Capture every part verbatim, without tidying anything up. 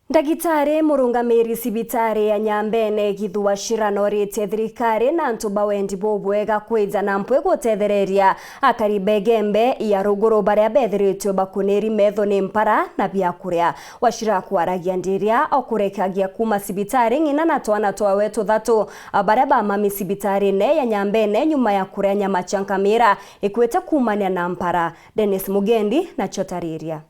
Ndagitari murungamiri cibitari ya Nyambene Githu Wachira noritie thirikari na antu ba wendi bubwega kwija na mpwi gutethereria akari ba Igembe ya ruguru baria bethiritwe bakuniri metho ni mpara na biakuria. Wachira kwaragia ndiria okurekagia kuuma cibitari ng'ina na twana twawe tuthatu, a, baria bamami cibitarine ya Nyambene nyuma ya kuria nyama cia nkamira ikwite kuumania na mpara. Dennis Mugendi nacio tariria.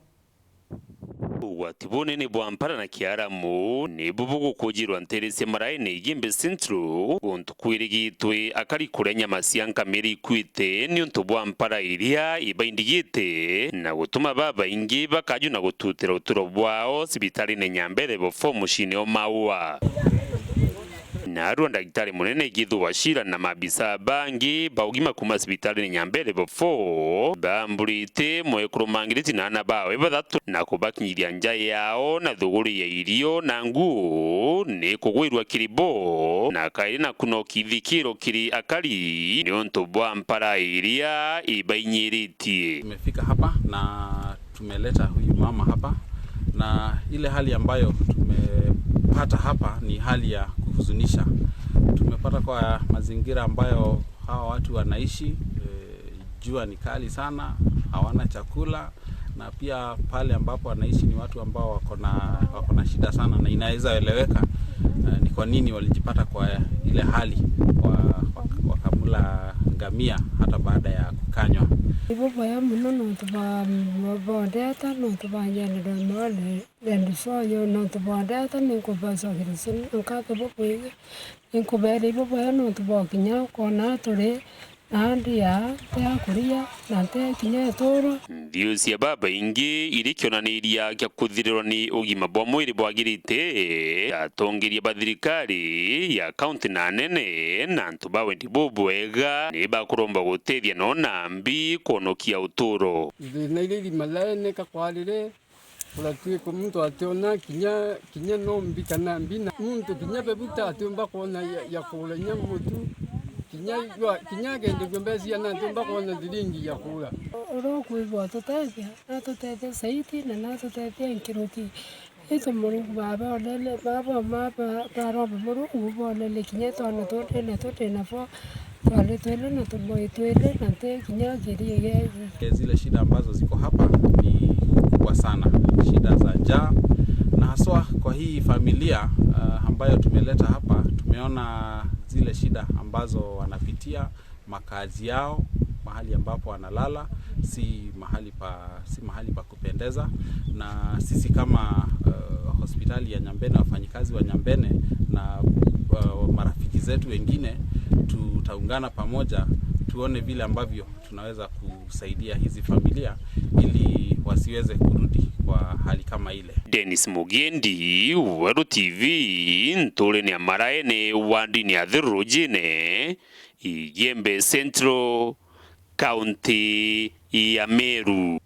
Ugwati bunene bwa mpara na kiaramu nibu bugukujirwa nteere cia Maraene Igembe Central, guntu kwirigitwe akari kuria nyama cia nkamira ikwite niuntu bwa mpara iria ibaindigite, na gutuma babaingi bakaju na gututira uturo bwao cibitarine Nyambene Level four muciine o Maua. Naarua ndagitari munene Githu Wachira na maabisa bangi ba ugima kuuma cibitarine Nyambene Level four bamburite mwekuru mangiriti na aana bawe bathatu na kubakinyithia nja yao na thuguri ya irio na nguu ni kugwirua kiri bo, na kairi na kunoki thikiro kiri akari niuntu bwa mpara iria ibainyiiritie. Tumefika hapa na tumeleta huyu mama hapa, na ile hali ambayo tumepata hapa ni hali ya kuhuzunisha. Tumepata kwa mazingira ambayo hawa watu wanaishi, eh, jua ni kali sana, hawana chakula, na pia pale ambapo wanaishi ni watu ambao wako na, wako na shida sana, na inaweza eleweka, eh, ni kwa nini walijipata kwa ile hali wa-, wak-, wakamla ngamia hata baada ya kukanywa. Ibo baya mono nontu ba, ba, bondeta, nontu banyenderea mono, rende soyo, nontu bondeta, ninkubacokera nkatho bubwega, ninkubeera ibo baya nontu bwa kinya ukona turi nandi ya nti ya kuria, na nti kinya ituro. Nthiu cia babaingi iri kionaniria kia kuthirirwa ni ugima bwa mwiri bwagirite, atongeria ba thirikari ya kaunti na anene na antu ba wendi bubwega ni bakuromba gutethia no nambi kwonokia uturo. Thina iria iri malaene ka kwarire, kuratuika muntu ationa kinya, kinya nombi kana mbina. Muntu kinya bebuta atiumba kwona ya, ya kugura inya mutu, kinya, kinya akenderia mbeca ciana atiumba kwona thiringi ya kugura. Uria ukwigua tutethia, natutethia zaidi na natutethia nkiruki. Itu Murungu baba olele, baba, baba, baromba Murungu bolele kinya twana turia natuo twinabo, twari twiri na tuboi twiri na nti kinya kiria gigi. Zile shida ambazo ziko hapa ni kubwa sana, shida za njaa, na haswa kwa hii familia, ah, ambayo tumeleta hapa, tumeona zile shida ambazo wanapitia, makazi yao, mahali ambapo wanalala, si mahali pa, si mahali pa kupendeza. Na sisi kama, eh, hospitali ya Nyambene, wafanyikazi wa Nyambene na, eh, marafiki zetu wengine, tutaungana pamoja, tuone vile ambavyo tunaweza kusaidia hizi familia ili wasiweze kurudi kwa hali kama ile. Dennis Mugendi, Weru T V, nturene ya Maraene, wandini ya Thirurujine, Igembe Central, kaunti ya Meru.